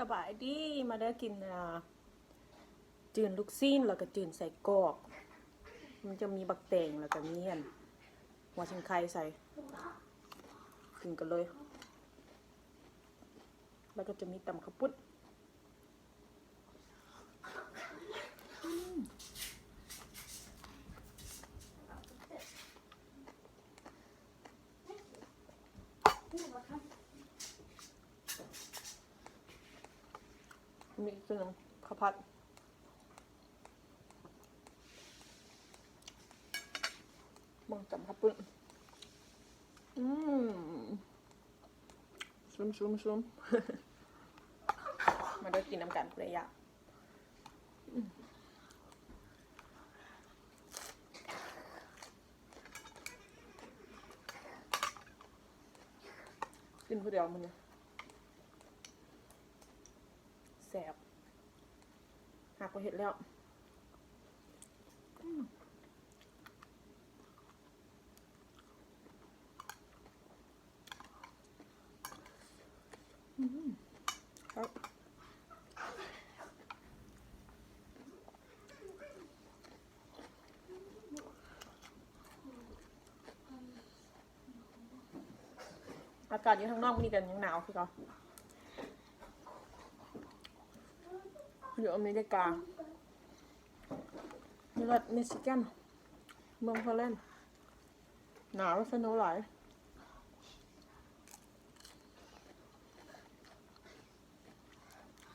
ສະບາຍດີ ມາເດີ ກິນ ອ່າ ຈືນລູກຊີ້ນ ແລ້ວກໍຈືນໄສ້ກອກ ມັນຈະມີບັກແຕງ ແລ້ວກໍມີອັນຫົວຊິງໄຄໃສ່ ກິນກັນເລີຍ ແລ້ວກໍຈະມີຕຳເຂົ້າປຸ້ນ. ມີອີກໂຕໜຶ່ງ ເຂົ້າຜັດ ເບິ່ງຕຳເຂົ້າປຸ້ນ ອືມ ຊຸມໆໆ ມາເດີ ກິນນຳກັນ ຜູ້ໃດຢາກ. ກິນຜູ້ດຽວມື້ນີ້ ແຊບ ຫາກວ່າເຮັດແລ້ວ ອືມ. ອືມ ຄັກ ອາກາດຢູ່ທາງນອກມື້ນີ້ກໍຍັງໜາວຄືເກົ່າ ຢູ່ອາເມລິກາ ຢູ່ລັດມິຊິແກນ ເມືອງໂປແລນ ໜາວ ສະໂນຫຼາຍ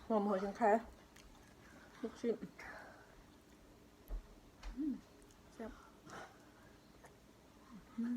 ຫອມຫົວຊິງໄຄ ລູກຊີ້ນ ອືມ ແຊບ ອືມ.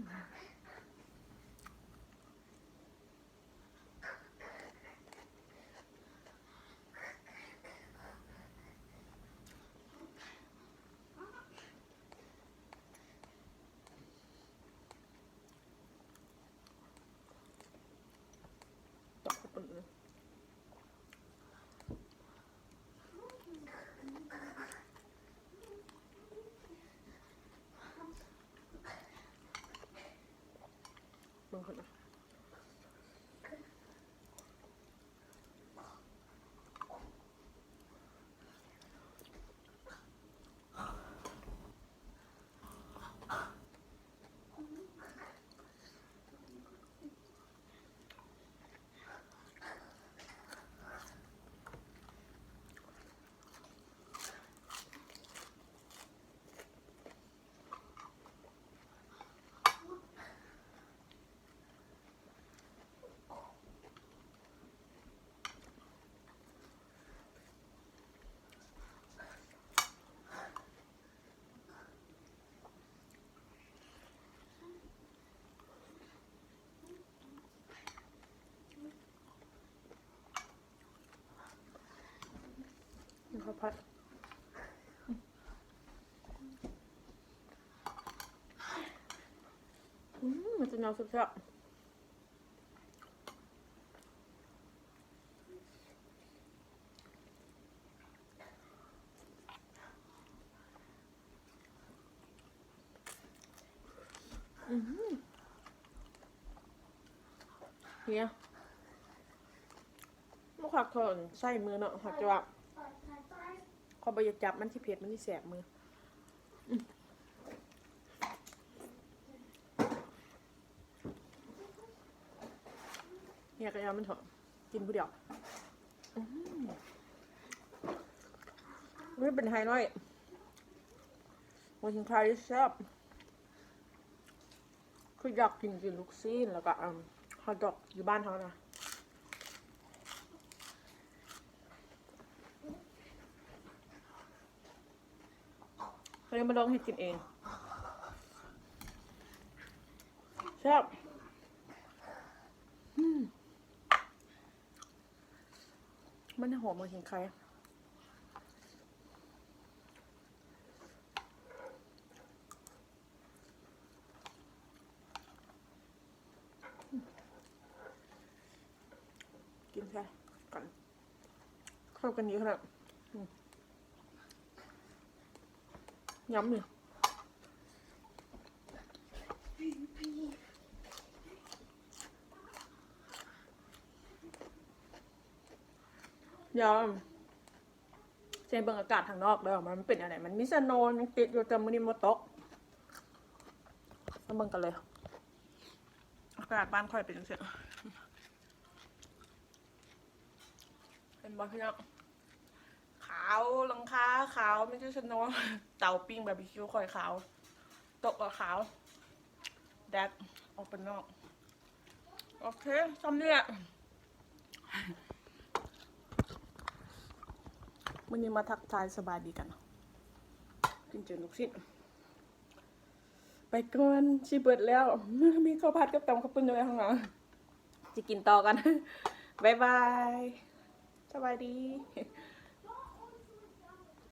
ເບິ່ງກ່ອນນະ. ເຂົ້າຜັດ ອືມ ມັນຈະໜຽວແຊບໆ. ອືມ ເນຍ ບໍ່ຄັກເທົ່າໃຊ້ມືເນາະ ເຮົາຈະວ່າ ຂ້ອຍບໍ່ຢາກຈັບ ມັນຊິເຜັດ ມັນຊິແສບມື. ເນຍ ກະຢ່າມັນເຖາະ ກິນຜູ້ດຽວ. ອືມ ນີ້ເປັນໄຮໄລ ຫົວຊິງໄຄແຊບ ຄືຢາກກິນ ກິນລູກຊີ້ນ ແລ້ວກະ ອັນ ຮອດດອກຢູ່ບ້ານເຮົານະ. ເຮົາໄດ້ມາລອງເຮັດກິນເອງ ແຊບ ອືມ ມັນຫອມຫົວຊິງໄຄ ກິນແຊບກັນ. ເຂົ້າກັນດີຂະໜາດ ອືມ ຍຳນີ້. ດຽວຊິໃຫ້ເບິ່ງອາກາດທາງນອກເດີ ມັນເປັນແນວໃດ. ມັນມີສະໂນຍັງຕິດຢູ່ ແຕ່ມື້ນີ້ບໍ່ຕົກ. ມາເບິ່ງກັນເລີຍ ອາກາດບ້ານຂ້ອຍເປັນຈັ່ງຊີ້. ເຫັນບໍ່ພີ່ນ້ອງ? ຂາວ ຫຼັງຄາຂາວ ມີແຕ່ສະໂນ. ເຕົາປີ້ງບາບີຄິວຂ້ອຍຂາວ ໂຕະກໍຂາວ ແດດອອກໄປນອກ. ໂອເຄ ຊ່ຳນີ້ແຫຼະ. ມື້ນີ້ມາທັກທາຍສະບາຍດີກັນ ກິນເຈີນລູກຊິ້ນ. ໄປກ່ອນ ຊິເບິດແລ້ວ. ມີເຂົ້າຜັດກັບຕຳເຂົ້າປຸ້ນຢູ່ໃນຫ້ອງນ້ຳ. ຊິກິນຕໍ່ກັນ. ບາຍບາຍ. ສະບາຍດີ.